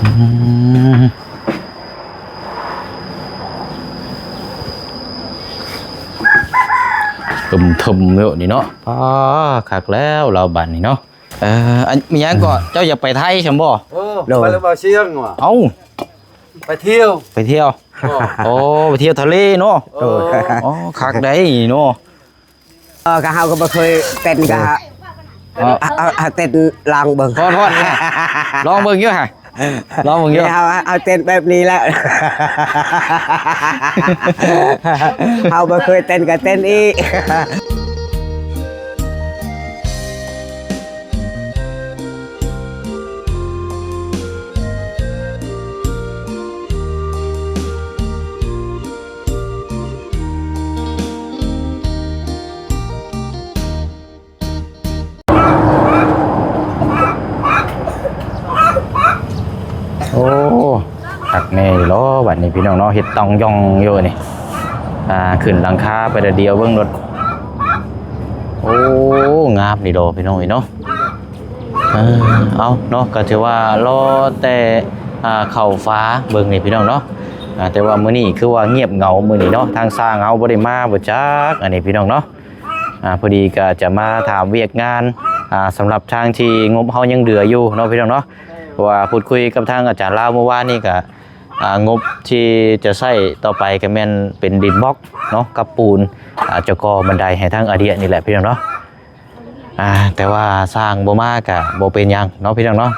ອືມ ເຖິມໆ ແບບນີ້ເນາະ. ອ້າ ຄັກແລ້ວລາວບາດນີ້ເນາະ. ເອີ ອັນ ມີຫຍັງກໍ ເຈົ້າຢາກໄປໄທຊັ້ນບໍ່? ໂອ້ ໂດຍ ໄປແລ້ວບໍ່ຊຽງຫວາ? ເອົ້າ ໄປທ່ຽວ ໄປທ່ຽວ. ໂອ້ ໄປທ່ຽວທະເລເນາະ. ໂດຍ ອໍ ຄັກໄດ໋ເນາະ. ເອີ ກະເຮົາກໍບໍ່ເຄີຍເຕັ້ນ ກະ ເອີ ເອົາ ເອົາເຕັ້ນລອງເບິ່ງ. ຮ້ອນໆ ລອງເບິ່ງຢູ່ຫະ ລອງເບິ່ງຢູ່. ເຮົາ ເຮົາເຕັ້ນແບບນີ້ແຫຼະ ເຮົາບໍ່ເຄີຍເຕັ້ນກໍເຕັ້ນອີກ. ໂອ້ ຄັກແນ່ຢູ່ເນາະ ບັດນີ້ພີ່ນ້ອງເນາະ ເຮັດຕ່ອງຢ່ອງຢູ່ນີ້. ອ່າ ຂຶ້ນຫຼັງຄາໄປແລ້ວ ດຽວເບິ່ງໂລດ. ໂອ້ ງາມດີດອກ ພີ່ນ້ອງເອີຍເນາະ. ເອີ ເອົາເນາະ ກໍຖືວ່າລໍແຕ່ ອ່າ ເຂົ້າຝາເບິ່ງນີ້ພີ່ນ້ອງເນາະ. ອ່າ ແຕ່ວ່າມື້ນີ້ຄືວ່າງຽບເຫງົາມື້ນີ້ເນາະ ທາງຊ່າງເຮົາບໍ່ໄດ້ມາບໍ່ຈັກ ອັນນີ້ພີ່ນ້ອງເນາະ. ອ່າ ພໍດີກໍຈະມາຖາມວຽກງານ ອ່າ ສຳລັບທາງທີ່ງົບເຮົາຍັງເຫຼືອຢູ່ເນາະ ພີ່ນ້ອງເນາະ. ເພາະວ່າພູດຄຸຍກັບທາງອາຈານລາວມື້ວານນີ້ກໍ ອ່າ ງົບທີ່ຈະໃຊ້ຕໍ່ໄປກໍແມ່ນເປັນດິນບລັອກເນາະ ກັບປູນ ອ່າ ຈະກໍ່ບັນໄດໃຫ້ທາງອາເດຍນີ້ແຫຼະ ພີ່ນ້ອງເນາະ. ອ່າ ແຕ່ວ່າຊ່າງບໍ່ມາກະບໍ່ເປັນຫຍັງເນາະ ພີ່ນ້ອງເນາະ.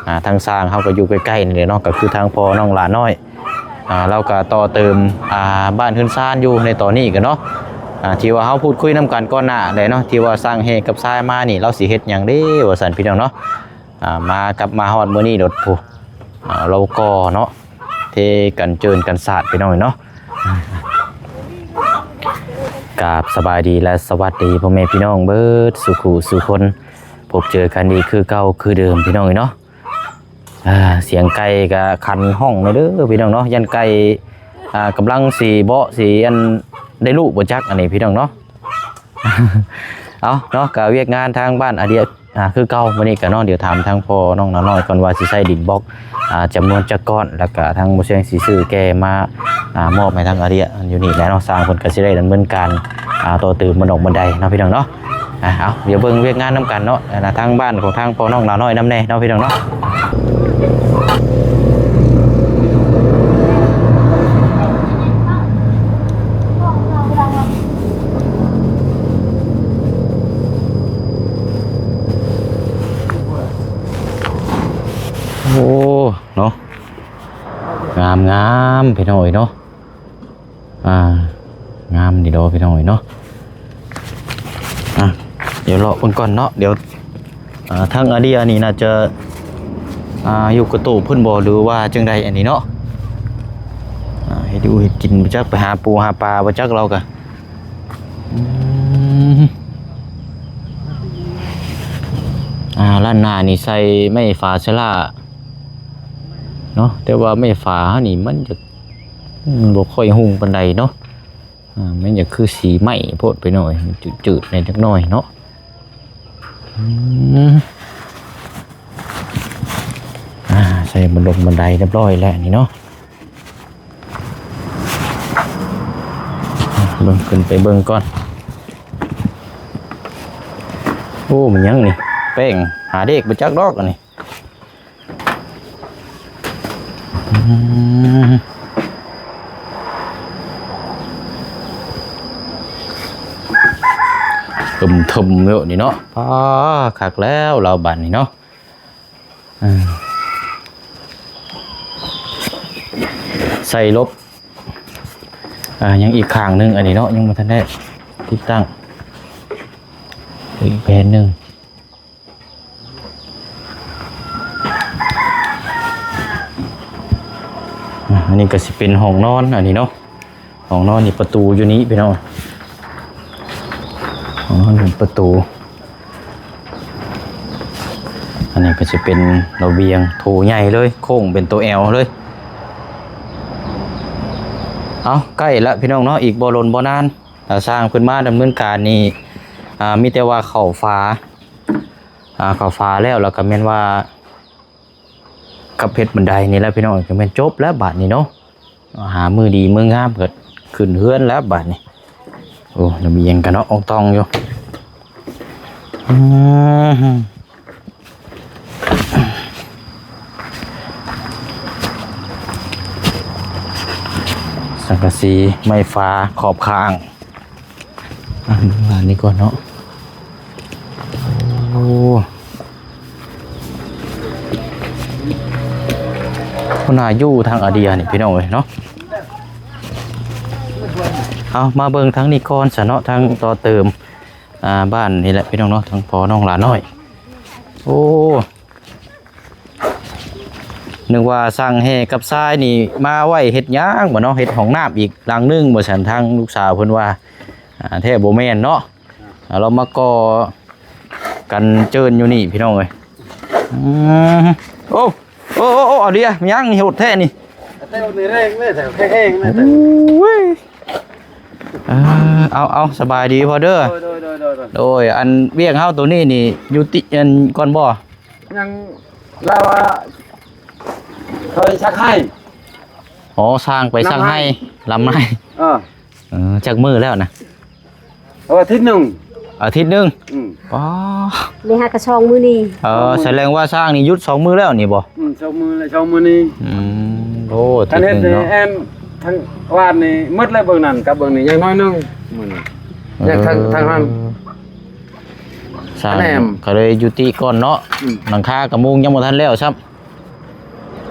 ອ່າ ທາງຊ່າງເຮົາກໍຢູ່ໃກ້ໆນີ້ແຫຼະເນາະ ກໍຄືທາງພໍ່ນ້ອງຫຼ້ານ້ອຍ ອ່າ ລາວກໍຕໍ່ເຕີມ ອ່າ ບ້ານເຮືອນຊານຢູ່ໃນຕອນນີ້ກັນເນາະ. ອ່າ ທີ່ວ່າເຮົາພູດຄຸຍນຳກັນກ່ອນໜ້າແຫຼະເນາະ ທີ່ວ່າຊ່າງແຮ່ກັບຊາຍມານີ້ ລາວຊິເຮັດຫຍັງເດ້ວ່າຊັ້ນ ພີ່ນ້ອງເນາະ. ອ່າ ມາກັບມາຮອດມື້ນີ້ໂດດ ຜູ້ ອ່າ ລາວກໍເນາະ ເທກັນເຈີນກັນສາດ ພີ່ນ້ອງເນາະ. ກາບສະບາຍດີ ແລະ ສະຫວັດດີພໍ່ແມ່ພີ່ນ້ອງເບິດສູ່ຜູ້ສູ່ຄົນ ພົບເຈີກັນອີກຄືເກົ່າຄືເດີມ ພີ່ນ້ອງເນາະ. ອ່າ ສຽງໄກ່ກະຂັນຮ້ອງແດ່ເດີພີ່ນ້ອງເນາະ ຢ້ານໄກ່ ອ່າ ກຳລັງຊິເບາະ ຊິອັນ ໄດ້ລູກບໍ່ຈັກ ອັນນີ້ພີ່ນ້ອງເນາະ. ເອົາເນາະ ກະວຽກງານທາງບ້ານອາເດຍ ອ່າ ຄືເກົ່າ. ມື້ນີ້ກະເນາະ ດຽວຖາມທາງພໍ່ນ້ອງຫຼ້ານ້ອຍກ່ອນວ່າຊິໃຊ້ດິນບລັອກ ອ່າ ຈຳນວນຈັກກ້ອນ ແລ້ວກະທາງບໍ່ແຊງຊິຊື້ແກ່ມາ ອ່າ ມອບໃຫ້ທາງອາເດຍຢູ່ນີ້ແຫຼະເນາະ. ຊ່າງເພິ່ນກະຊິໄດ້ດຳເນີນການ ອ່າ ຕໍ່ຕື່ມບັນດອກບັນໄດເນາະ ພີ່ນ້ອງເນາະ. ອ່າ ເອົາ ດຽວເບິ່ງວຽກງານນຳກັນເນາະ ອ່າ ທາງບ້ານຂອງທາງພໍ່ນ້ອງຫຼ້ານ້ອຍນຳແດ່ເນາະ ພີ່ນ້ອງເນາະ. ໂອ້ ເນາະ ງາມໆ ພີ່ນ້ອງເອີຍເນາະ. ອ່າ ງາມດີດອກ ພີ່ນ້ອງເອີຍເນາະ. ອ່າ ດຽວເລາະເບິ່ງກ່ອນເນາະ ດຽວ ອ່າ ທາງອາເດຍນີ້ໜ້າຈະ ອ່າ ຢູ່ກະໂຕບພຸ້ນບໍ່ ຫຼືວ່າຈັ່ງໃດອັນນີ້ເນາະ. ອ່າ ເຮັດຢູ່ເຮັດກິນບໍ່ຈັກ ໄປຫາປູຫາປາບໍ່ຈັກລາວກະ. ອືມ ອ່າ ລ້ານໜ້ານີ້ໃສ່ໄມ້ຝາເຊລາເນາະ ແຕ່ວ່າໄມ້ຝາເຮົານີ້ມັນຈະ ອືມ ບໍ່ຄ່ອຍຮຸ່ງປານໃດເນາະ. ອ່າ ມັນຈະຄືສີໄມ້ໂພດໄປໜ້ອຍ ມັນຈືດໆແດ່ຈັກໜ້ອຍເນາະ. ອືມ ອ່າ ໃສ່ບັນດອກບັນໄດຮຽບຮ້ອຍແລ້ວນີ້ເນາະ. ເບິ່ງ ຂຶ້ນໄປເບິ່ງກ່ອນ. ໂອ້ ມັນຫຍັງນີ້ ແປ້ງຫາເດັກບໍ່ຈັກດອກອັນນີ້. ອືມ ເຖິມໆ ແບບນີ້ເນາະ. ປ້າ ຄັກແລ້ວລາວບາດນີ້ເນາະ. ອ່າ ໃສ່ລົບ ອ່າ ຍັງອີກຂ້າງໜຶ່ງ ອັນນີ້ເນາະ ຍັງບໍ່ທັນໄດ້ຕິດຕັ້ງ ອີກແຜ່ນໜຶ່ງ. ອ່າ ອັນນີ້ກໍຊິເປັນຫ້ອງນອນ ອັນນີ້ເນາະ. ຫ້ອງນອນນີ້ປະຕູຢູ່ນີ້ພີ່ນ້ອງ ຫ້ອງນອນເປັນປະຕູ. ອັນນີ້ກໍຊິເປັນລະບຽງໂຖໃຫຍ່ເລີຍ ໂຄ້ງເປັນໂຕແອວເລີຍ. ເອົາ ໃກ້ລະພີ່ນ້ອງເນາະ ອີກບໍ່ດົນບໍ່ນານ ຖ້າຊ່າງເພິ່ນມາດຳເນີນການນີ້ ອ່າ ມີແຕ່ວ່າເຂົ້າຝາ ອ່າ ເຂົ້າຝາແລ້ວ ແລ້ວກໍແມ່ນວ່າ ກັບເຮັດບັນໄດນີ້ແຫຼະພີ່ນ້ອງ ກໍແມ່ນຈົບແລ້ວບາດນີ້ເນາະ. ຫາມື້ດີມື້ງາມກໍຂຶ້ນເຮືອນແລ້ວບາດນີ້. ໂອ້ ລະມີຫຍັງກັນເນາະ ອອງຕອງຢູ່. ອືມ ສັງກະສີໄມ້ຝາຂອບຂ້າງ. ອ່ະ ເບິ່ງຮ້ານນີ້ກ່ອນເນາະ. ໂອ້ ຄົນຫາຢູ່ທາງອາເດຍນີ້ພີ່ນ້ອງເອີຍເນາະ. ເອົາ ມາເບິ່ງທາງນີ້ກ່ອນຊະເນາະ ທາງຕໍ່ເຕີມ ອ່າ ບ້ານນີ້ແຫຼະພີ່ນ້ອງເນາະ ທາງພໍ່ນ້ອງຫຼ້ານ້ອຍ. ໂອ້ ນຶກວ່າສັ່ງແຮ່ກັບຊາຍນີ້ມາໄວ້ເຮັດຫຍັງບໍ່ເນາະ ເຮັດຫ້ອງນ້ຳອີກຫຼັງໜຶ່ງວ່າຊັ້ນ ທາງລູກສາວເພິ່ນວ່າ. ອ່າ ແທ້ບໍ່ແມ່ນເນາະ. ອ່າ ລາວມາກໍ່ກັນເຈີນຢູ່ນີ້ພີ່ນ້ອງເອີຍ. ອືມ ໂອ້ ໂອ້ ໂອ້ ອາເດຍ ຫຍັງນີ້ໂຫດແທ້ນີ້. ແຕ່ນີ້ແຮງເລີຍ ແຮງເລີຍ. ໂອ້ຍ ເອີ ເອົາ ເອົາ ສະບາຍດີພໍ່ເດີ. ໂດຍ ໂດຍ ອັນວຽກເຮົາໂຕນີ້ນີ້ ຢູ່ຕິ ອັນກ່ອນບໍ່? ຍັງ ລາວວ່າເຂົາຊັກໄຮ່. ອໍ ຊ່າງໄປຊັກໄຮ່ ນຳໄຮ່ ລຳໄຮ່. ເອີ ເອີ ຈັກມື້ແລ້ວນະ? ເອີ ອາທິດໜຶ່ງ. ອາທິດໜຶ່ງ. ອືມ ອໍ ໄດ້ຫາກະສອງມື້ນີ້. ເອີ ສອງມື້ ສະແດງວ່າຊ່າງນີ້ຢຸດສອງມື້ແລ້ວນີ້ບໍ່? ອືມ ສອງມື້ແລ້ວ ສອງມື້ນີ້. ອືມ ໂອ້ ອາທິດໜຶ່ງເນາະ. ແອມທັງວານນີ້ໝົດແລ້ວ ເບິ່ງນັ້ນກັບເບິ່ງນີ້ ຢ່າງໜ້ອຍໜຶ່ງມື້ນີ້. ເອີ ຢ່າງທາງ ທາງຫັ້ນ ຊ່າງ ອັນແອມ ກໍເລີຍຢຸດຕິກ່ອນເນາະ. ອືມ ຫຼັງຄາກະມຸງຍັງບໍ່ທັນແລ້ວຊ້ຳ.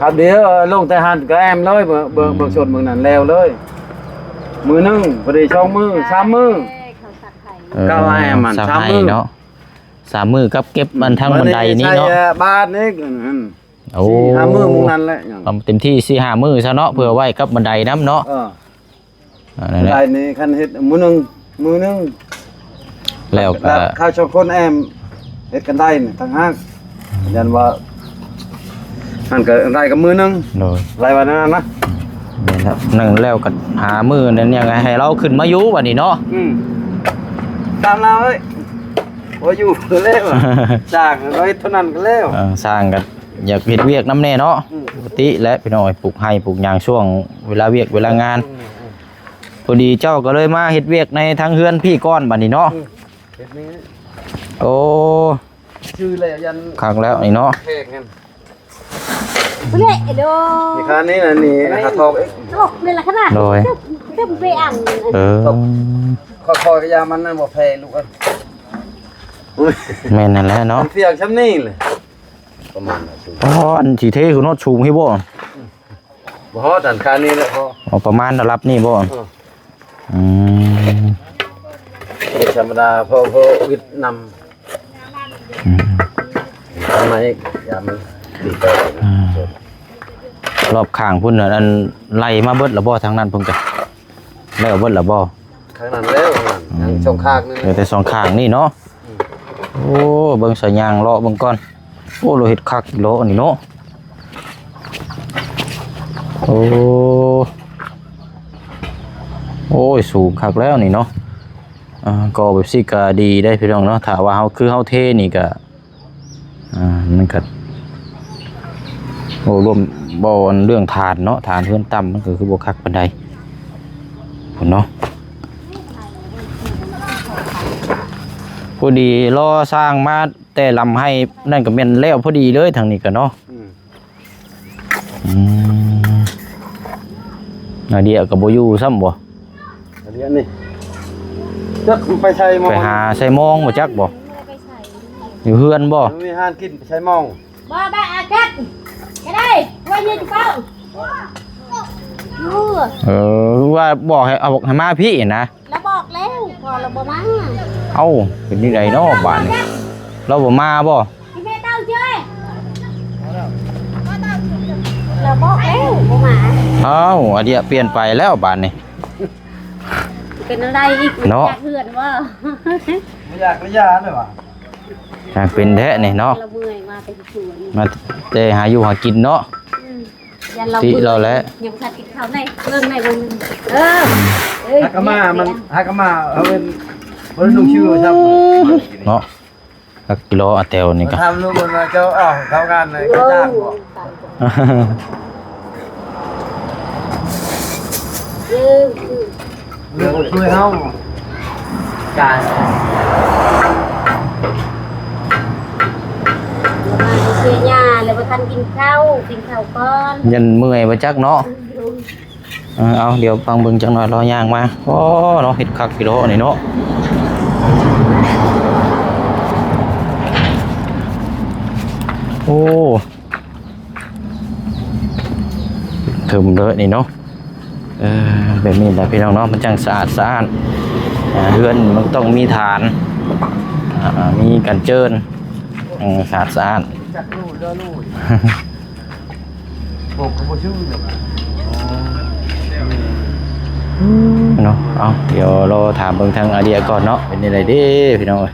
ຄັບ ດຽວລົງແຕ່ຫັ້ນກໍແອມເລີຍ ເບິ່ງ ເບິ່ງ ເບິ່ງສົດເບິ່ງນັ້ນແລ້ວເລີຍ. ມື້ໜຶ່ງ ພໍດີສອງມື້ ສາມມື້. ເອີ ເກົ້າແອມມັນ ສາມມື້ເນາະ ສາມມື້ກັບເກັບມັນທັງບັນໄດນີ້ເນາະ. ບາດນີ້ ໂອ້ ສີ່ຫ້າມື້ ມື້ນັ້ນແຫຼະ ເຕັມທີ່ສີ່ຫ້າມື້ຊະເນາະ ເພື່ອໄວ້ກັບບັນໄດນຳເນາະ. ເອີ ອັນນັ້ນແຫຼະ ໄດ້ນີ້ ຄັນເຮັດມື້ໜຶ່ງ ມື້ໜຶ່ງ ແລ້ວກໍ ແລ້ວເຂົາສອງຄົນແອມເຮັດກັນໄດ້ນີ້ຕ່າງຫາກ. ຢ້ານວ່າ ຫັ້ນກໍໄດ້ກັບມື້ໜຶ່ງ. ໂດຍ ໄດ້ວ່ານັ້ນນະ. ແມ່ນແລ້ວ ນັ້ນແລ້ວກໍຫາມື້ນັ້ນຫຍັງໃຫ້ລາວຂຶ້ນມາຢູ່ບັດນີ້ເນາະ. ອືມ ຕາມລາວເອີຍ ບໍ່ຢູ່ແລ້ວ ສ້າງເຮັດເທົ່ານັ້ນກໍແລ້ວ. ເອີ ສ້າງກໍ ຢາກເຮັດວຽກນຳແດ່ເນາະ. ອືມ ປົກກະຕິແຫຼະພີ່ນ້ອງເອີຍ ປູກໄຮ່ປູກຫຍັງຊ່ວງເວລາວຽກເວລາງານ. ອືມ ອືມ ພໍດີເຈົ້າກໍເລີຍມາເຮັດວຽກໃນທາງເຮືອນພີ້ກ່ອນບັດນີ້ເນາະ. ອືມ ເຮັດນີ້ ໂອ້ ຊື່ແລ້ວ ຢັນ ຄັກແລ້ວນີ້ເນາະ. ເລະ ໂດຍ ນີ້ຄ່ານີ້ນະ ນີ້ຫາທອກເອງ. ໂອ້ ນີ້ລະຂະໜາດ ໂດຍ ເຕັມໄປອັນ. ເອີ ຄ່ອຍໆ ກະຢ່າມັນນັ້ນບໍ່ແພ້ລູກເອີຍ. ແມ່ນນັ້ນແຫຼະເນາະ ມັນພຽງຊ່ຳນີ້ແຫຼະ. ປະມານນັ້ນ. ອໍ ອັນທີ່ເທຄືໂນດສູງພີ້ບໍ່? ບໍ່ຮອດ ອັນຄານີ້ແຫຼະພໍ. ອໍ ປະມານລະດັບນີ້ບໍ່? ເອີ ອືມ ທຳມະດາ ພໍ ພໍວິດນຳ. ອືມ ທຳໄມ ຢາມັນຕີໄປ. ອືມ ຮອບຂ້າງພຸ້ນນະ ອັນໄລ່ມາເບິດລະບໍ່? ທາງນັ້ນເພິ່ນກະແລ້ວເບິດລະບໍ່? ຂ້າງນັ້ນແລ້ວ ຂ້າງນັ້ນ ອືມ ຍັງສອງຂ້າງນີ້ ເຫຼືອແຕ່ສອງຂ້າງນີ້ເນາະ. ອືມ ໂອ້ ເບິ່ງສາຍຍາງເລາະເບິ່ງກ່ອນ. ໂອ້ ລາວເຮັດຄັກເລາະນີ້ເນາະ. ໂອ້ ໂອ້ຍ ສູງຄັກແລ້ວນີ້ເນາະ. ອ່າ ກໍແບບຊີ້ກໍດີໄດ໋ພີ່ນ້ອງເນາະ ຖ້າວ່າເຮົາ ຄືເຮົາເທນີ້ກໍ ອ່າ ມັນກໍ ໂອ້ ລວມ ບໍ່ ເລື່ອງຖານເນາະ ຖານເຮືອນຕ່ຳ ມັນກໍຄືບໍ່ຄັກປານໃດພຸ້ນເນາະ. ພໍດີລໍສ້າງມາແຕ່ລຳໄຮ່ນັ້ນກໍແມ່ນແລ້ວພໍດີເລີຍ ທາງນີ້ກໍເນາະ. ອືມ ອືມ ນາເດຍກໍບໍ່ຢູ່ຊ້ຳບໍ່? ນາເດຍນີ້ ຈັກໄປໃສມອງ ໄປຫາໃສມອງບໍ່ຈັກບໍ່? ຢູ່ເຮືອນບໍ່? ມີຫານກິນໄປໃສມອງ. ບໍ່ ບາອາກັດ ກະໄດ້ ວ່າຍິງເປົ້າ ຢູ່ ເອີ ວ່າບອກໃຫ້ເອົາໃຫ້ມາພີ້ນະ. ລາວບອກແລ້ວ ພໍລາວບໍ່ມາ. ເອົ້າ ເປັນຈັ່ງໃດເນາະບາດນີ້ ລາວບໍ່ມາບໍ່? ລາວບອກແລ້ວບໍ່ມາ. ເອົ້າ ອາດຽປ່ຽນໄປແລ້ວບາດນີ້ ເປັນແນວໃດອີກເນາະ ຢາກເຮືອນບໍ່? ບໍ່ຢາກກະຢ່າເລີຍວ່າ ຊ່າງເປັນແທ້ນີ້ເນາະ ລາວເມື່ອຍມາແຕ່ສວນ ມາແຕ່ຫາຢູ່ຫາກິນເນາະ. ອືມ ຢ້ານລາວ ຕິລາວແຫຼະ ຍັງບໍ່ທັນກິນເຂົ້າໃນ ເບິ່ງໃນເບິ່ງ. ເອີ ເອີຍ ຫາກະມາ ມັນຫາກະມາ ເອົາເປັນບໍ່ໄດ້ລົງຊື່ວ່າຊັ້ນເນາະ. ເອີ ກິໂລອາແຕວນີ້ກະ ຖາມລູກເພິ່ນວ່າເຈົ້າ ເອົ້າ ເຂົ້າງານໃນກະຈ້າງບໍ່? ເອີ ເລື່ອງຄືເຮົາ ການ ມາຊ່ວຍຍ່າແລ້ວບໍ່ທັນກິນເຂົ້າ ກິນເຂົ້າກ່ອນ ຢ້ານເມື່ອຍບໍ່ຈັກເນາະ. ເອີ ເອົາ ດຽວຟັງເບິ່ງຈັກໜ່ອຍ ລໍຍ່າງມາ. ໂອ້ ເນາະ ເຮັດຄັກຢູ່ດອກນີ້ເນາະ. ໂອ້ ເຖິມເລີຍນີ້ເນາະ. ເອີ ແບບນີ້ແຫຼະພີ່ນ້ອງເນາະ ມັນຈັ່ງສະອາດສະອ້ານ. ເຮືອນມັນຕ້ອງມີຖານ ມີກັນເຈີນ ເອີ ສະອາດສະອ້ານ. ເນາະ ເອົາ ດຽວລໍຖາມເບິ່ງທາງອາເດຍກ່ອນເນາະ ເປັນຈັ່ງໃດເດ້ພີ່ນ້ອງເອີຍ.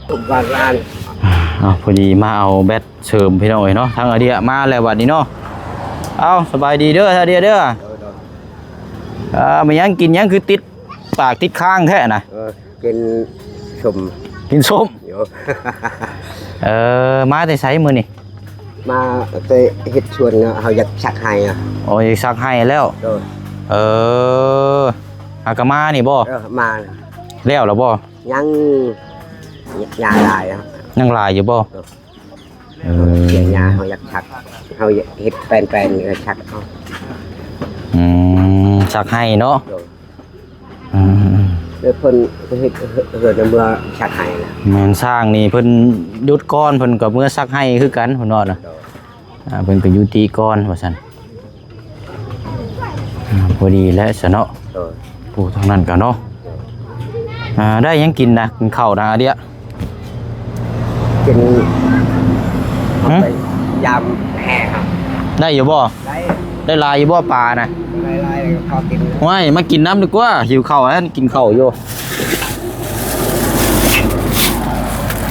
ເອົາ ພໍດີມາເອົາແບັດເສີມພີ່ນ້ອງເອີຍເນາະ ທາງອາເດຍມາແລ້ວບັດນີ້ເນາະ. ເອົາ ສະບາຍດີເດີອາເດຍເດີ. ເອີ ແມ່ນຫຍັງ ກິນຫຍັງຄືຕິດປາກຕິດຄາງແທ້ນະ? ເອີ ກິນສົ້ມ ກິນສົ້ມ. ໂດຍ ເອີ ມາແຕ່ໃສມື້ນີ້? ມາແຕ່ເຮັດສວນເນາະ ເຮົາຢາກສັກໄຮ່ອະ. ໂອ້ ຢາກສັກໄຮ່ແລ້ວ. ໂດຍ ເອີ ຫາກະມານີ້ບໍ່? ເອີ ມາແລ້ວລະບໍ່? ຍັງ ຍັງຫຼາຍອະ. ຍັງຫຼາຍຢູ່ບໍ່? ໂດຍ ເອີ ເສຍຫຍ້າເຮົາຢາກສັກ ເຮົາເຮັດແປນໆ ເອີ ສັກເອົາ. ອືມ ສັກໄຮ່ເນາະ. ໂດຍ ອືມ ແລ້ວເພິ່ນເຮັດເຮືອນເມືອສັກໄຮ່ນະ. ແມ່ນ ຊ່າງນີ້ເພິ່ນຢຸດກ່ອນ ເພິ່ນກໍເມືອສັກໄຮ່ຄືກັນ ເພິ່ນວ່ານະ. ໂດຍ ອ່າ ເພິ່ນກໍຢຸດກ່ອນວ່າຊັ້ນ. ອ່າ ພໍດີແຫຼະຊະເນາະ. ໂດຍ ໂອ້ ທາງນັ້ນກໍເນາະ. ໂດຍ ອ່າ ໄດ້ຫຍັງກິນນະ? ກິນເຂົ້ານະອາເດຍ? ກິນ ຫຶ? ເອົາໄປຢາມແຫ່ເຮົາ. ໄດ້ຢູ່ບໍ່? ໄດ້ ໄດ້ຫຼາຍຢູ່ບໍ່ປານະ? ໄດ້ຫຼາຍ ພໍກິນ. ໂອ້ຍ ມາກິນນຳດີກວ່າ ຫິວເຂົ້າ ອັນກິນເຂົ້າຢູ່.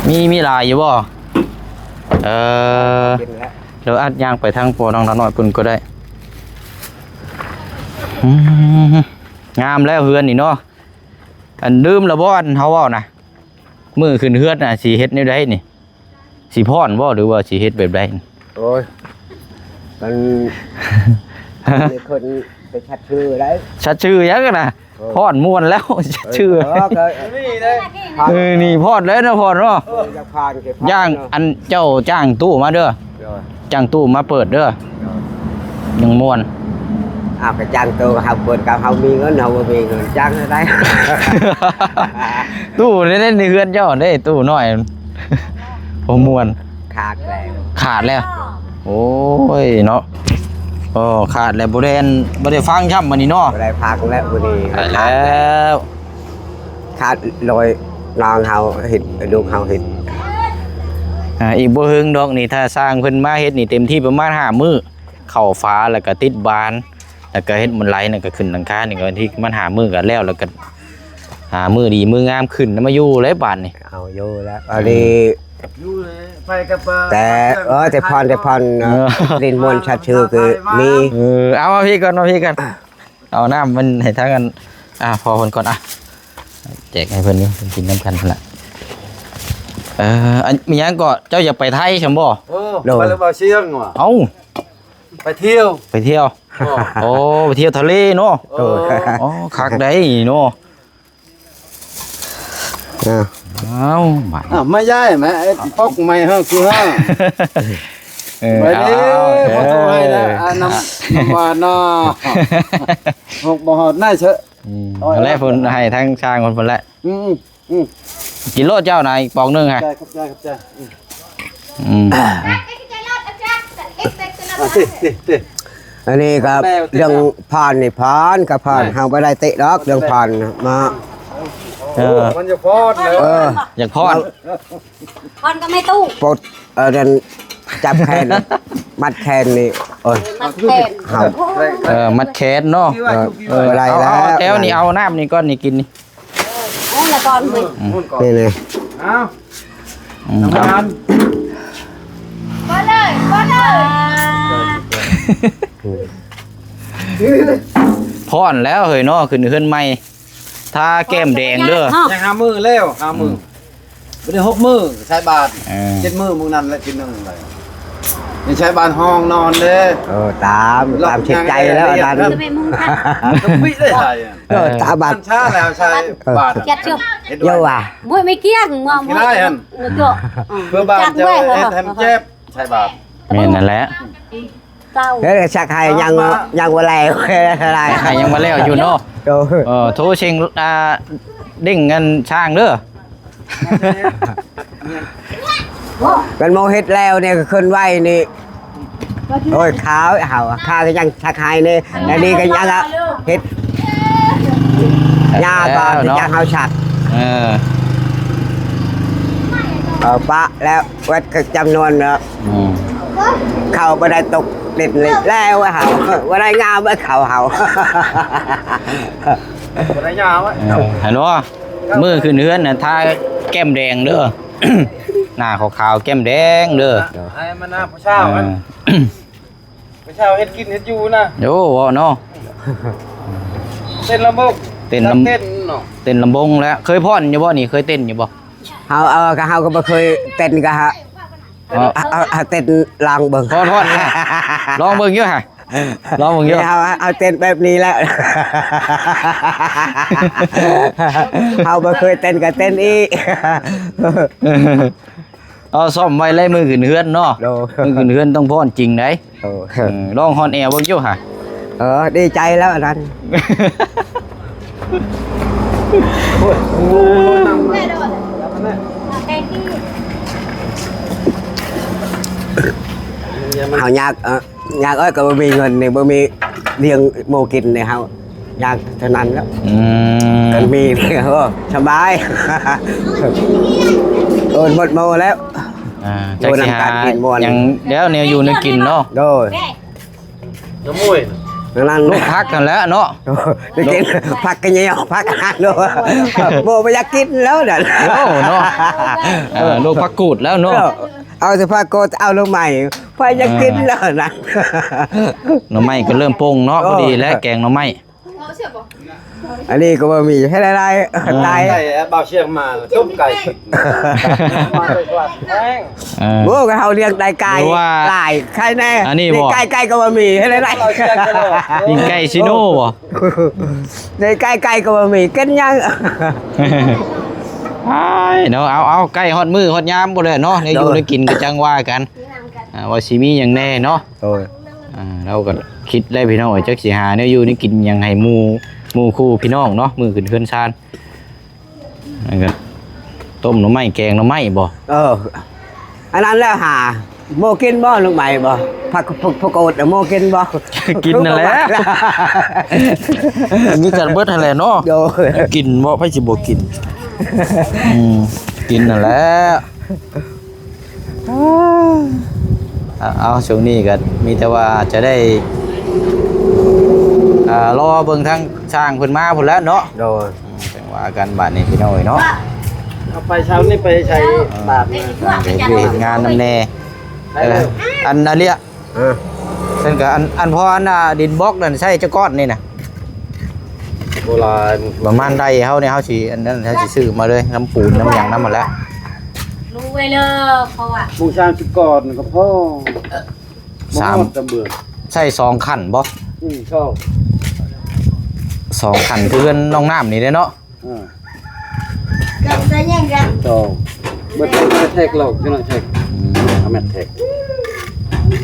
ມີ ມີຫຼາຍຢູ່ບໍ່? ເອີ ກິນແລ້ວ. ດຽວອາດຍ່າງໄປທາງພໍ່ນ້ອງນ້ອຍເພິ່ນກໍໄດ້. ອືມ ງາມແລ້ວເຮືອນນີ້ເນາະ. ອັນ ລືມແລ້ວບໍ່ ອັນເຮົາເວົ້ານະ ມື້ຂຶ້ນເຮືອນນະ ຊິເຮັດແນວໃດນີ້? ຊິຟ້ອນບໍ່ ຫຼືວ່າຊິເຮັດແບບໃດ? ໂອ້ຍ ມັນ ມີຄົນໄປສັດຊື່ໄດ້. ສັດຊື່ຫຍັງນະ? ພອນມ່ວນແລ້ວ ເອີ ຊື່ ເອີ ນີ້ເດ້ ເອີ ນີ້ພອນແລ້ວນະ ພອນເນາະ. ເອີ ຢາກຜ່ານ ຢ່າງ ເນາະ ອັນເຈົ້າຈ້າງຕູ້ມາເດີ ໂດຍ ຈ້າງຕູ້ມາເປີດເດີ ໂດຍ ຍັງມ່ວນ. ອ້າວ ກະຈ້າງຕູ້ເຮົາເປີດ ກະເຮົາມີເງິນ ເຮົາບໍ່ມີເງິນຈ້າງໃຫ້ໄດ້. ຕູ້ໃນ ໃນເຮືອນເຈົ້າເດ້ ຕູ້ນ້ອຍ ບໍ່ມ່ວນ ຂາດແລ້ວ ຂາດແລ້ວ. ໂອ້ຍເນາະ ໂອ້ ຂາດແລ້ວ ບໍ່ໄດ້ ບໍ່ໄດ້ຟັງຊ້ຳມື້ນີ້ເນາະ. ບໍ່ໄດ້ຟັງແລ້ວມື້ນີ້ ຕາຍແລ້ວ ຂາດໂດຍນ້ອງເຮົາເຮັດ ລູກເຮົາເຮັດ. ອ່າ ອີກບໍ່ເຫິງດອກນີ້ ຖ້າຊ່າງເພິ່ນມາເຮັດນີ້ ເຕັມທີ່ປະມານຫ້າມື້ ເຂົ້າຝາ ແລ້ວກະຕິດບານ ແລ້ວກະເຮັດບັນໄດ ແລ້ວກະຂຶ້ນຫຼັງຄານີ້ ກະທີ່ມັນຫ້າມື້ກະແລ້ວ ແລ້ວກະຫາມື້ດີມື້ງາມຂຶ້ນມາຢູ່ແລ້ວບາດນີ້. ເອົາຢູ່ແລ້ວ ອັນນີ້ ຢູ່ໃນໄຟກັບ ແຕ່ ເອີ ແຕ່ພອນ ແຕ່ພອນ ເອີ ຫຼິ້ນມ່ວນສັດຊື່ຄືມີ. ເອີ ເອົາມາພີ້ກ່ອນ ມາພີ້ກ່ອນ ເອົານ້ຳມັນໃຫ້ທາງອັນ ອ່າ ພໍ່ເພິ່ນກ່ອນ ອ່ະ ແຈກໃຫ້ເພິ່ນຢູ່ ເພິ່ນກິນນຳກັນຫັ້ນລະ. ເອີ ອັນ ມີຫຍັງກໍ ເຈົ້າຢາກໄປໄທຊັ້ນບໍ່? ເອີ ໂດຍ ໄປແລ້ວບໍ່ຊຽງຫວາ? ເອົ້າ ໄປທ່ຽວ ໄປທ່ຽວ. ໂອ້ ໄປທ່ຽວທະເລເນາະ. ໂອ້ ໂອ້ ຄັກໄດ໋ເນາະ. ອ້າວ ອ້າວ ບາດ ອ້າວ ມາຍ້າຍມາ ເອີ ປົກໃໝ່ເຮົາຄືເຮົາ. ເອີ ໄປເດ້ ເອົາ ເອົາ ບໍ່ຕ້ອງໃຫ້ແລ້ວ ເອີ ອ່າ ນ້ຳ ນ້ຳຫວານເນາະ. ຫົກບໍ່ຮອດນາຍເຊາະ. ອືມ ເອົາແຫຼະ ເພິ່ນໃຫ້ທາງຊ່າງເພິ່ນ ເພິ່ນແຫຼະ. ອືມ ອືມ ອືມ ກິນໂລດເຈົ້ານະ ອີກປອງໜຶ່ງຫະ. ຂອບໃຈ ຂອບໃຈ ຂອບໃຈ. ອືມ ອືມ ອ່າ ຕິ ຕິ ຕິ ອັນນີ້ກໍເລື່ອງພອນນີ້ ພອນກໍພອນ ເຮົາບໍ່ໄດ້ຕິດອກເລື່ອງພອນມາ. ເອີ ມັນຢາກພອນເນາະ. ເອີ ຢາກພອນ ພອນກໍແມ່ຕູ້ ປົດ ເອີ ນັ້ນ ຈັບແຂນ ມັດແຂນນີ້ ເອີ ມັດແຂນ ເຮົາ ເອີ ມັດແຂນເນາະ. ເອີ ເອີ ບໍ່ໄດ້ແລ້ວ ເອົາ ເອົາແຕ່ວນີ້ ເອົານ້ຳນີ້ກ່ອນນີ້ກິນນີ້. ເອົາລະກ່ອນເວີຍ ອືມ ນີ້ ນີ້ ເອົາ ອືມ ນ້ຳມັນ ເປີດເລີຍ ເປີດເລີຍ. ພ້ອນແລ້ວເຮີ້ຍເນາະ ຂຶ້ນເຮືອນໃໝ່ ທາແກ້ມແດງເດີ. ຍັງຫ້າມື້ແລ້ວ ຫ້າມື້ ອືມ. ບໍ່ໄດ້ຫົກມື້ໃສ່ບາດ ເອີ ເຈັດມື້ມື້ນັ້ນແຫຼະ ທີໜຶ່ງເລີຍ ຍັງໃສ່ບາດຫ້ອງນອນເດ້. ເອີ ຕາມ ຕາມເຂດໃຈແລ້ວອັນນັ້ນ ເອີ ເອີ ຕາມບາດ ຄັນຊາແລ້ວໃສ່ບາດ ເອີ ເຮັດດ້ວຍ ເຈົ້າວ່າ ໂອ້ຍ ໄມ່ກ້ຽງ ມອງ ຂີ້ຮ້າຍຫັ້ນ ເພື່ອບາດເຈົ້າເຮັດໃຫ້ມັນເຈັບ ໃສ່ບາດ ແມ່ນນັ້ນແຫຼະ. ເຈົ້າ ເອີ ຊັກໃຫ້ຍັງ ຍັງບໍ່ແລ້ວ ຊັກໃຫ້ຍັງບໍ່ແລ້ວຢູ່ເນາະ. ໂດຍ ເອີ ໂທເສັງ ອ່າ ເດັງອັນຊ່າງເດີ ຄັນໝໍເຮັດແລ້ວນີ້ ເຄື່ອນໄຫວນີ້ ໂອ້ຍ ຂາວ ເຮົາ ຂ້າກໍຍັງຊັກໃຫ້ນີ້ ອັນນີ້ກໍຍັງເຮັດ ຍາກ່ອນ ເນາະ ທີ່ຈະເຮົາຊັກ ເອີ ເອົາປະແລ້ວ ເບິດຄືຈຳນວນເນາະ ອືມ ເຂົ້າບໍ່ໄດ້ຕົກດິນເລີຍ ແລ້ວເຮົາ ບໍ່ໄດ້ງາມເລີຍເຂົ້າເຮົາ ບໍ່ໄດ້ງາມເລີຍ ເອີ ຫັ້ນບໍ່ ມື້ຂຶ້ນເຮືອນນະ ທາແກ້ມແດງເດີ ໜ້າຂາວໆ ແກ້ມແດງເດີ ໃຫ້ມັນໜ້າຜູ້ສາວ ເອີ ຫັ້ນ ໄປເຊົ່າເຮັດກິນເຮັດຢູ່ນະ ໂອ້ ເວົ້າເນາະ ເຕັ້ນລຳບົງ ເຕັ້ນລຳ ເຕັ້ນເນາະ ເຕັ້ນລຳບົງແລ້ວ ເຄີຍຟ້ອນຢູ່ບໍ່ນີ້ ເຄີຍເຕັ້ນຢູ່ບໍ່? ເຮົາ ເອີ ກໍເຮົາກໍບໍ່ເຄີຍເຕັ້ນ ກໍຫາ ເອີ ເອົາ ເອົາເຕັ້ນລອງເບິ່ງ ຟ້ອນ ຟ້ອນ ລອງເບິ່ງຢູ່ຫະ ລອງເບິ່ງຢູ່ ເຮົາ ເຮົາເຕັ້ນແບບນີ້ແຫຼະ ເຮົາບໍ່ເຄີຍເຕັ້ນກໍເຕັ້ນອີກ. ເອົາຊ້ອມໄວ້ແລ້ວມື້ຂຶ້ນເຮືອນເນາະ ໂດຍ ມື້ຂຶ້ນເຮືອນຕ້ອງຟ້ອນຈິງໃດ໋ ໂດຍ ເອີ ລອງຮອນແອວເບິ່ງຢູ່ຫະ ເອີ ດີໃຈແລ້ວອັນນັ້ນ ເຮົາຍາກ ເອີ ຍາກເອີຍ ກໍບໍ່ມີເງິນນີ້ ບໍ່ມີລ້ຽງໝູກິນນີ້ ເຮົາ ຢາກເທົ່ານັ້ນແຫຼະ ອືມ ຄັນມີນີ້ ໂອ້ ສະບາຍ ໂອນໝົດໝູແລ້ວ ອ່າ ຈັກຊິຫາຫຍັງແລ້ວແນວຢູ່ແນວກິນເນາະ ໂດຍ ນ້ຳມວຍ ນັ້ນ ລູກຜັກຫັ້ນແຫຼະເນາະ ໄປກິນຜັກກະເຍາະ ຜັກຫັ້ນໂລດ ບໍ່ ບໍ່ຢາກກິນແລ້ວນັ້ນ ໂອ້ ເນາະ ເອີ ລູກຜັກກູດແລ້ວເນາະ ເອີ ເອົາແຕ່ຜັກກູດ ເອົາໜໍ່ໄມ້ ໃຜຢາກກິນແລ້ວນັ້ນ ໜໍ່ໄມ້ກໍເລີ່ມປົ່ງເນາະ ເອີ ພໍດີແລ້ວແກງໜໍ່ໄມ້ ອັນນີ້ກໍບໍ່ມີ ເຮັດໄດ້ ເອີ ຕາຍ ໄກ່ ເອົາບ່າວຊຽງມາຕົ້ມໄກ່ກິນ ມາແຕ່ສວນແພງ ເອີ ໂອ້ ກໍເຮົາລ້ຽງໄດ້ໄກ່ ຫຼືວ່າຫຼາຍ ໄຂ່ແນ່ ອັນນີ້ບໍ່ ໄກ່ ໄກ່ກໍບໍ່ມີ ເຮັດໄດ້ ປີ້ງໄກ່ຊີໂນບໍ່ ໄດ້ໄກ່ ໄກ່ກໍບໍ່ມີ ກິນຫຍັງ ອ້າຍເນາະ ເອົາ ເອົາ ໃກ້ຮອດມື້ຮອດຍາມພຸ້ນແຫຼະເນາະ ແນວຢູ່ ໂດຍ ແນວກິນກໍຈັ່ງວ່າກັນ ອ່າ ວ່າຊິມີຫຍັງແນ່ເນາະ ໂດຍ ອ່າ ເຮົາກໍຄິດແລ້ວພີ່ນ້ອງເອີຍ ຈັກຊິຫາແນວຢູ່ແນວກິນຫຍັງໃຫ້ໝູ່ ໝູ່ຄູ່ພີ່ນ້ອງເນາະ ມື້ຂຶ້ນເຮືອນຊານ ອັນກໍຕົ້ມໜໍ່ໄມ້ແກງໜໍ່ໄມ້ບໍ່ ເອີ ອັນນັ້ນແລ້ວຫາ ໝູກິນບໍ່ ໜໍ່ໄມ້ບໍ່ ຜັກ ຜັກ ຜັກໂກດ ໝູກິນບໍ່ ກິນນັ້ນແຫຼະ ມີແຕ່ເບິດຫັ້ນແຫຼະເນາະ ໂດຍ ກິນບໍ່ ໃຜຊິບໍ່ກິນ ອືມ ກິນນັ້ນແຫຼະ. ເອົາ ເອົາ ຊ່ວງນີ້ກໍມີແຕ່ວ່າຈະໄດ້ ອ່າ ລໍເບິ່ງທາງຊ່າງເພິ່ນມາພຸ້ນແຫຼະເນາະ ໂດຍ ອືມ ຈັ່ງວ່າກັນບາດນີ້ພີ່ນ້ອງເອີຍເນາະ ເອົາໄປເຊົ້ານີ້ໄປໃສ່ບາດ ເຮັດວຽກເຮັດງານນຳແດ່ ເອີ ອັນ ອັນເລຍ ເອີ ເພິ່ນກໍອັນ ອັນພໍອັນ ອ່າ ດິນບລັອກນັ້ນໃຊ້ຈັກກ້ອນນີ້ນະ ບໍ່ຫຼາຍ ປະມານໄດ້ເຮົານີ້ ເຮົາຊິອັນນັ້ນ ເຮົາຊິຊື້ມາເລີຍ ນຳປູນນຳຫຍັງນຳຫັ້ນແຫຼະ ຮູ້ໄວ້ເລີຍ ເພາະວ່າປູສາມສິບກ້ອນກໍພໍ ສາມ ບໍ່ຮອດຈຳເບືອ ໃຊ້ສອງຂັ້ນບໍ່ ອືມ ສອງ ສອງຂັ້ນ ຄືເຮືອນນ້ອງນ້ຳນີ້ເດ້ເນາະ ເອີ ສອງ ເບິດແມັດແທັກລອກ ຈັກໜ້ອຍແທັກ ອືມ ເອົາແມັດແທັກ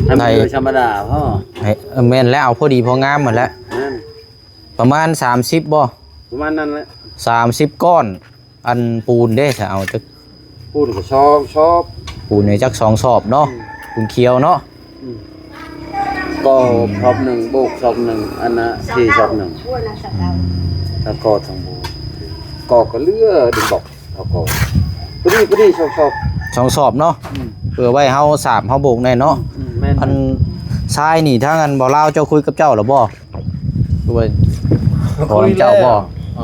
ໃຫ້ມັນ ໄດ້ ເປັນທຳມະດາພໍ ໃຫ້ ເອີ ແມ່ນແລ້ວ ເອົາພໍດີພໍງາມຫັ້ນແຫຼະ ແມ່ນ ປະມານສາມສິບບໍ່ ປະມານນັ້ນແຫຼະ ສາມສິບກ້ອນ ອັນປູນເດ້ ຈະເອົາຈັກ ປູນກໍສອງສອບ ປູນນີ້ຈັກສອງສອບເນາະ ອືມ ປູນຂຽວເນາະ ອືມ ກໍສອບໜຶ່ງ ໂບກສອບໜຶ່ງ ອັນນະ ສີ່ສອບໜຶ່ງ ອືມ ທັງກໍທັງໂບກ ກໍກໍເຫຼືອດິນບລັອກ ເອົາກໍ ພໍດີ ພໍດີ ສອງສອບ ສອງສອບເນາະ ອືມ ເພື່ອໄວ້ເຮົາສາບເຮົາໂບກແນ່ເນາະ ອືມ ແມ່ນ ອັນຊາຍນີ້ ທາງອັນບ່າວລາວເຈົ້າຄຸຍກັບເຈົ້າແລ້ວບໍ່ ຄືວ່າຂໍນຳເຈົ້າບໍ່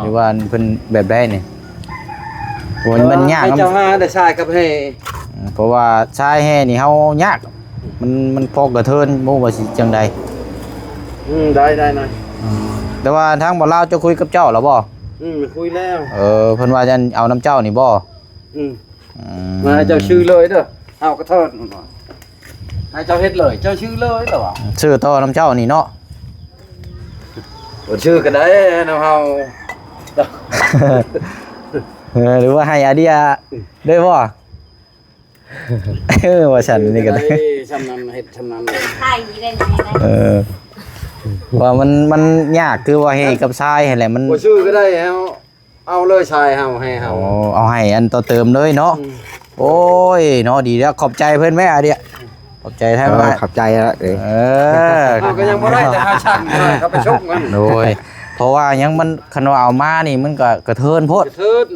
ຫຼືວ່າເພິ່ນແບບໃດນີ້ ໂອ້ຍ ມັນຍາກນຳ ເຈົ້າຫາໄດ້ຊາຍກັບແຮ່ ເພາະວ່າຊາຍແຮ່ນີ້ເຮົາຍາກ ມັນ ມັນພໍກະເທີນ ບໍ່ຮູ້ວ່າຊິຈັ່ງໃດ ອືມ ໄດ້ ໄດ້ນະ ອືມ ແຕ່ວ່າທາງບ່າວລາວເຈົ້າຄຸຍກັບເຈົ້າແລ້ວບໍ່ ອືມ ຄຸຍແລ້ວ ເອີ ເພິ່ນວ່າຈະເອົານຳເຈົ້ານີ້ບໍ່ ອືມ ອືມ ມາໃຫ້ເຈົ້າຊື່ເລີຍເດີ ເຮົາກໍເທີດມັນວ່າ ໃຫ້ເຈົ້າເຮັດເລີຍ ເຈົ້າຊື່ເລີຍລະວ່າ ຊື້ຕໍ່ນຳເຈົ້ານີ້ເນາະ ບໍ່ຊື້ກໍໄດ້ນຳເຮົາ ເອີ ຫຼືວ່າໃຫ້ອາເດຍເລີຍບໍ່? ເອີ ວ່າຊັ້ນນີ້ກໍໄດ້ ເຮັດໄດ້ຊ່ຳນັ້ນ ເຮັດຊ່ຳນັ້ນ ໄດ້ຢູ່ເດ້ ເອີ ວ່າມັນ ມັນຍາກຄືວ່າເຮັດກັບຊາຍຫັ້ນແຫຼະ ມັນ ບໍ່ຊື້ກໍໄດ້ ເຮົາເອົາເລີຍ ຊາຍເຮົາໃຫ້ເຮົາ ໂອ້ ເອົາໃຫ້ອັນຕໍ່ເຕີມເລີຍເນາະ ອືມ ໂອ້ຍເນາະ ດີແລ້ວ ຂອບໃຈເພິ່ນແມ້ອາເດຍ ຂອບໃຈທາງ ເອີ ອ້າຍ ຂອບໃຈລະ ເອີ ເອີ ເຮົາກໍຍັງບໍ່ໄດ້ ແຕ່ເຮົາຊັ່ນໜ້ອຍ ເຂົາໄປຊົກມັນ ໂດຍ ເພາະວ່າຫຍັງມັນ ຄັນວ່າເອົາມານີ້ ມັນກໍກະເທີນໂພດ ກະເທີນ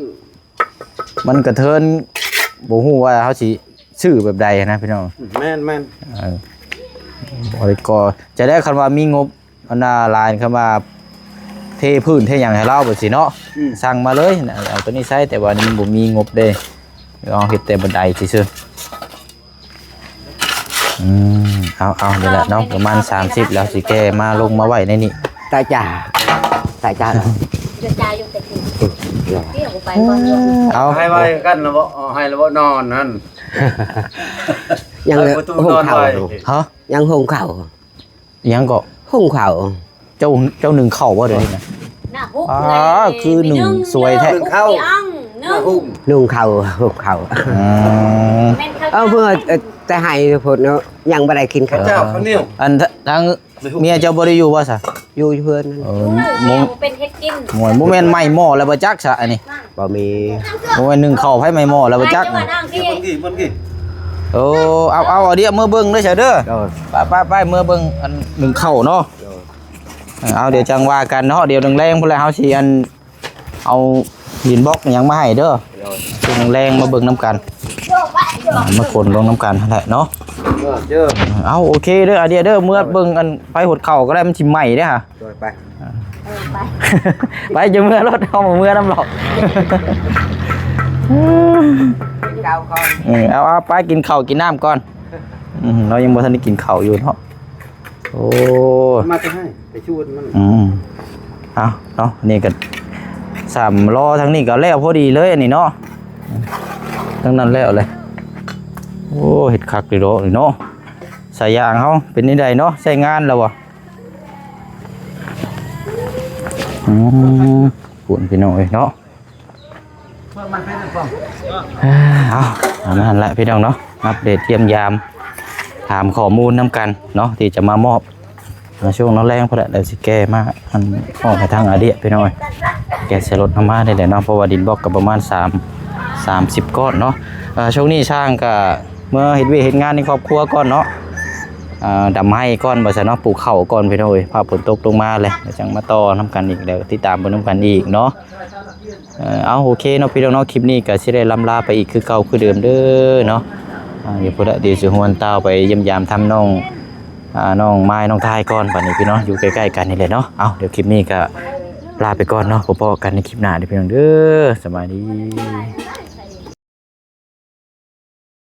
ມັນກະເທີນ ບໍ່ຮູ້ວ່າເຮົາຊິຊື້ແບບໃດນະພີ່ນ້ອງ ແມ່ນໆ ເອີ ບໍ່ໄດ້ກໍ ຈະໄດ້ ຄັນວ່າມີງົບອັນນ່າຫຼາຍ ຄັນວ່າເທພື້ນເທຫຍັງໃຫ້ລາວແບບຊີ້ເນາະ ອືມ ສັ່ງມາເລີຍ ເອົາໂຕນີ້ໃຊ້ ແຕ່ວ່າມັນບໍ່ມີງົບເດ້ ເຮົາເຮັດແຕ່ບັນໄດຊື່ໆ ອືມ ເອົາໆ ນີ້ແຫຼະເນາະ ປະມານສາມສິບແລ້ວ ຊິແກ່ມາລົງມາໄວ້ໃນນີ້ ຕາຈາ ຕາຈາ ຈະຈ່າຍຢູ່ແຕ່ກີ້ ເອົາ ໃຫ້ໄວ້ກັນລະບໍ່ ເອົາໃຫ້ລະບໍ່ ນອນຫັ້ນ ຍັງ ປະຕູ ຫົງເຂົ້າ ນອນໄວ້ ຮະ ຍັງຫົງເຂົ້າ ຫຍັງເກາະ ຫຸງເຂົ້າ ເຈົ້າ ເຈົ້າໜຶ້ງເຂົ້າບໍ່ດຽວນີ້ນະ? ໜ້າຫຸກ ອ່າ ແລ້ວ ຄືໜຶ້ງສວຍແທ້ ໜຶ້ງເຂົ້າ ໜຶ້ງ ໜຶ້ງເຂົ້າ ຫຸງເຂົ້າ ອືມ ແມ່ນເຂົ້າ ເອົາ ເພື່ອ ເອີ ແຕ່ໃຫ້ພຸ້ນເນາະ ຍັງບໍ່ໄດ້ກິນເຂົ້າ ເຈົ້າ ເອີ ເຂົ້າໜຽວ ອັນທ- ທາງເມຍເຈົ້າບໍ່ໄດ້ຢູ່ບໍ່ຊະ? ຢູ່ເຮືອນ ເອີ ແມ່ເປັນເຮັດກິນ ໂອ້ຍ ບໍ່ແມ່ນໄໝ້ໝໍ້ແລ້ວບໍ່ຈັກຊະອັນນີ້? ບໍ່ມີ ໂອ້ຍ ໜຶ້ງເຂົ້າໃຜໄໝ້ໝໍ້ແລ້ວບໍ່ຈັກ ເບິ່ງກີ້ ເບິ່ງກີ້ ໂອ້ ເອົາ ເອົາ ເອົາດຽວເມືອເບິ່ງເດີຊະເດີ ໂດຍ ໄປ ໄປ ໄປ ເມືອເບິ່ງອັນໜຶ້ງເຂົ້າເນາະ ໂດຍ ເອົາ ດຽວຈັ່ງວ່າກັນເນາະ ດຽວແລງໆພຸ້ນແຫຼະ ເຮົາຊິອັນ ເອົາດິນບລັອກຫຍັງມາໃຫ້ເດີ ໂດຍ ເຊິ່ງແລງມາເບິ່ງນຳກັນ ມາຂົນລົງນຳກັນຫັ້ນແຫຼະເນາະ ເອີ ເດີ ເອົາ ໂອເຄເດີ ອາເດຍເດີ ເມືອເບິ່ງອັນໄຟຫົດເຂົ້າກໍໄດ້ ມັນຊິໄໝ້ເດ້ຫາ ໂດຍ ໄປ ເອີ ໄປ ໄປ ຈະເມືອລົດ ເຮົາບໍ່ເມືອນຳດອກ ກິນເຂົ້າກ່ອນ ເອີ ເອົາ ເອົາ ໄປກິນເຂົ້າກິນນ້ຳກ່ອນ ອືມ ເຮົາຍັງບໍ່ທັນໄດ້ກິນເຂົ້າຢູ່ເນາະ ໂອ້ ມາຈະໃຫ້ໄປຊວນມັນ ອືມ ເອົາເນາະ ນີ້ກໍສາມລໍ້ ທາງນີ້ກໍແລ້ວພໍດີເລີຍອັນນີ້ເນາະ ທາງນັ້ນແລ້ວເລີຍ ໂອ້ ເຮັດຄັກດີດອກນີ້ເນາະ ສາຍຢາງເຮົາເປັນແນວໃດເນາະ ໃຊ້ງານແລ້ວບໍ່? ອືມ ພຸ້ນພີ່ນ້ອງເອີຍເນາະ ເອົາ ປະມານນັ້ນແຫຼະພີ່ນ້ອງເນາະ ອັບເດດຢ້ຽມຢາມ ຖາມຂໍ້ມູນນຳກັນເນາະ ທີ່ຈະມາມອບ ໃນຊ່ວງແລງພຸ້ນແຫຼະ ແລ້ວຊິແກ່ມາ ອັນ ມອບໃຫ້ທາງອາເດຍພີ່ນ້ອງເອີຍ ແກ່ໃສ່ລົດເຮົາມານີ້ແຫຼະເນາະ ເພາະວ່າດິນບລັອກກໍປະມານສາມ ສາມສິບກ້ອນເນາະ ເອີ ຊ່ວງນີ້ຊ່າງກໍ ເມືອເຮັດວຽກເຮັດງານໃນຄອບຄົວກ່ອນເນາະ ເອີ ດຳໄຮ່ກ່ອນວ່າຊັ້ນເນາະ ປູກເຂົ້າກ່ອນພີ່ນ້ອງເອີຍ ຟ້າຝົນຕົກລົງມາແລ້ວ ແລ້ວຈັ່ງມາຕໍ່ນຳກັນອີກ ແລ້ວຕິດຕາມເບິ່ງນຳກັນອີກເນາະ ເອີ ເອົາ ໂອເຄເນາະພີ່ນ້ອງເນາະ ຄລິບນີ້ກໍຊິໄດ້ລ່ຳລາໄປອີກຄືເກົ່າຄືເດີມເດີເນາະ ເອີ ດຽວພຸ້ນແຫຼະ ດຽວຊິຫວນຕ່າວໄປຢ້ຽມຢາມທາງນ້ອງ ອ່າ ນ້ອງມາຍ ນ້ອງທາຍກ່ອນ ບັດນີ້ພີ່ນ້ອງ ຢູ່ໃກ້ໆກັນນີ້ແຫຼະເນາະ ເອົາ ດຽວຄລິບນີ້ກໍລາໄປກ່ອນເນາະ ພໍ້ກັນໃນຄລິບໜ້າເດີພີ່ນ້ອງເດີ ສະບາຍດີ.